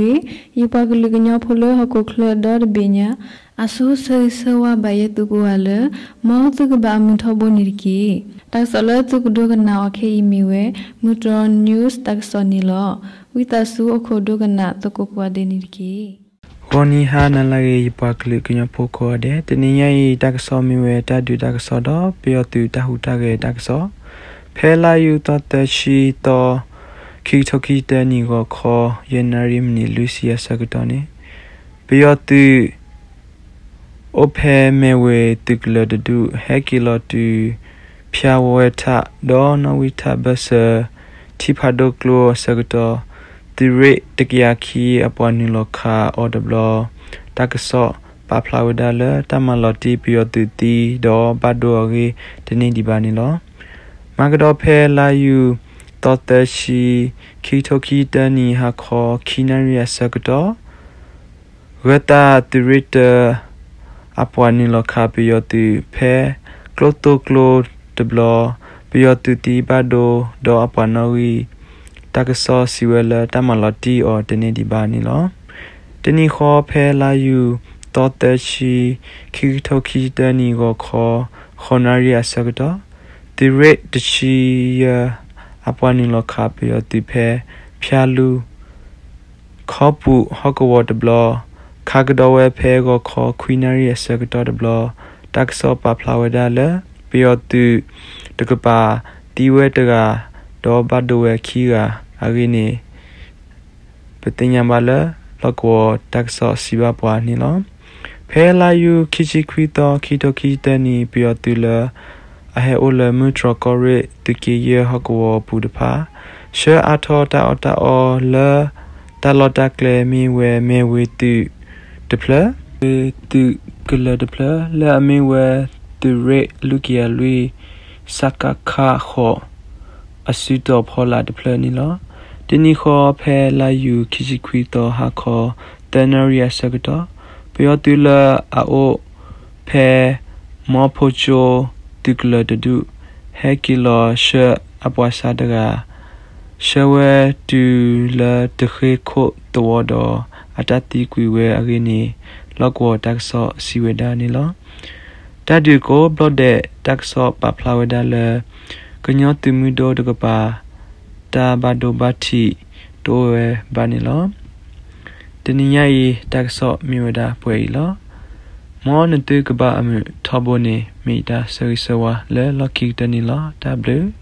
ဂ့ၤ, ယပှၤကလုာ်ကညီဖိလၢဟီၣ်ခိၣ်ချၢဒီတဘ့ၣ်ညါ, အဆိဆၢဂ့ၤဆၢဝါဘၣ်ယဲသုကိးဂၤလၢ မ်သုကဘၣ်အမုာ်ထီဘိန့ၣ်တက့ၢ်. တၢ်ကစီၣ်လၢသုကဒိကနၣ်အီၤခဲအံၤမ့ၢ်ဝဲ မုၢ်တြီၢ် news တၢ်ကစီၣ်န့ၣ်လီၤ. ဝံသးစူၤအိၣ်ခိးဒိကနၣ်သကိးကိးဂၤဒဲးန့ၣ်တက့ၢ်. ဂီၤနံၤဟါနၤလၢအဂ့ၤ ယပှၤကလုာ်ကညီဖိကိးဂၤဒဲး, တနံၤညါအံၤ တၢ်ကစီၣ်မ့ၢ်ဝဲတၢ်ဒုးတၢ်ကစီၣ်ဒီး ပယီၤသုးတၢ်ဟူးတၢ်ဂဲၤတၢ်ကစီၣ်, ဖဲလါယူၤသီသၢဆံသီ ခံကထိခံဆံတၢနံၣ် ဂီၤခီ ယဲၢ်နၣ်ရံၣ်မံးနံးလွံၢ်ဆံအဆၢကတီၢ်န့ၣ်, ပယီၤသုး အိၣ်ဖဲမဲၢ်ဝ့ၤသုးကလၢၤတဒူၣ် ဟဲက့ၤလီၤတုၤ ဖၠါဝဲထး ဒီးနီၣ်ဝံၤထးဘၢၣ်စၢၤ ထံဖးဒိၣ်ကျိအဆၢကတီၢ်, သုးရ့ၣ်တကယၤခံအပှၤနုာ်လီၤခးအီၤတဘျီ, တၢ်ကစီၣ်ပာ်ဖျါဝဲဒၣ်လၢ တၢ်မၤလီၤတံၢ်ပယီၤသုးသံဒီးဘၣ်ဒိအဂ့ၢ်တန့ၢ်ဒံးဘၣ်န့ၣ်လီၤ. မၤကဒီးဖဲလါယူၤသီသၢဆံ ခံကထိခံဆံတၢနံၣ် ဟါခီ ခံနၣ်ရံၣ်အဆၢကတီၢ် ဂၢၤသးသုးရ့ၣ်တၢ အပှၤနုာ်လီၤခးပယီၤသုးဖဲကျိသိကျိတဘျီ, ပယီၤသုးသံဘၣ်ဒိဒီးအပှၤနီၣ်ဂံၢ်, တၢ်ကစီၣ်စံးဝဲလၢတၢ်မၤလီၤတံၢ်အီၤတန့ၢ်ဒံးဘၣ်န့ၣ်လီၤ. တနံၤဃီဖဲလါယူၤသီသၢဆံ ခံကထိခံဆံတၢနံၣ် ဂီၤခီ ဃိးနၣ်ရံၣ်အဆၢကတီၢ်, သုးရ့ၣ်တဆံယဲၢ် အပှၤနုာ်လီၤခးပယီၤသုးဖဲ ဖၠါလူၤ ခီပူၤဟီၣ်ကဝီၤတဘျီ, ခးကဒီးဝဲဖဲဂီၤခီခွံနၣ်ရံၣ်အဆၢကတီၢ်တဘျီ, တၢ်ကစီၣ်ပာ်ဖျါဝဲဒၣ်လၢ ပယီၤသုးတကပၤ သံဝဲတဂၤ, ဒီးဘၣ်ဒိဝဲခံဂၤအဂ့ၢ်န့ၣ် ပသ့ၣ်ညါဘၣ်လၢ လီၢ်ကဝီၤတၢ်ကစီၣ်စံးဘၣ်ပှၤန့ၣ်လီၤ. ဖဲလါယူၤခံဆံခွံသီ ခံကထိခံဆံတၢနံၣ် ပယီၤသုးလၢ အဟဲအိၣ်လၢမုၢ်တြီၢ်ကီၢ်ရ့ၣ် သုးက့ယဲၢ်ဟီၣ်ကဝီၤအပူၤတဖၣ် ဆှၢအါထီၣ်တၢ်အီၣ်တၢ်အီလၢ တၢ်လီၢ်တၢ်ကျဲမ့ၢ်ဝဲ မဲၢ်ဝ့ၤသုးတဖျၢၣ်, ဝ့ၤသုးကလၢၤတဖျၢၣ် လၢအမ့ၢ်ဝဲ သုးရ့ၣ်လွံၢ်ကယၤလွံၢ် စကခ ဃိး အစုတီၤဖီလာ်တဖျၢၣ်န့ၣ်လီၤ. တနံၤဃီဖဲလါယူၤခံဆံခွံသီ ဟါခီ သၢနၣ်ရံၣ်အဆၢကတီၢ်, ပယီၤသုးလၢအအိၣ်ဖဲ မီဖိကၠိသုးကလၢၤတဒူၣ် ဟဲက့ၤလီၤဆှၢအပှၤစါတဂၤ, ဆှၢဝဲတုၤလၢတဃ့ခိၣ်သဝီဒီး အတၢ်သံကွံာ်ဝဲအဂ့ၢ်န့ၣ် လီၢ်ကဝီၤတၢ်ကစီၣ်စံးဝဲဒၣ်န့ၣ်လီၤ. တၢ်ဒုးကိးဘျီဒဲးတၢ်ကစီၣ်ပာ်ဖျါဝဲဒၣ်လၢ ကညီသုးမုၢ်ဒိၣ်တကပၤ တၢ်ဘၣ်ဒိဘၣ်ထံးတအိၣ်ဝဲဘၣ်န့ၣ်လီၤ. တနံၤညါအံၤ တၢ်ကစီၣ်မ့ၢ်ဝဲဒၣ်ပှဲၤအံၤလီၤ. မ်နသုကဘၣ်အမုာ်ထီဘိန့ၣ် မ့ၢ်ယတၢ်ဆၢဂ့ၤဆၢဝါလၢလီၢ်ခံကတၢၢ်န့ၣ်လီၤ. တၢ်ဘျုး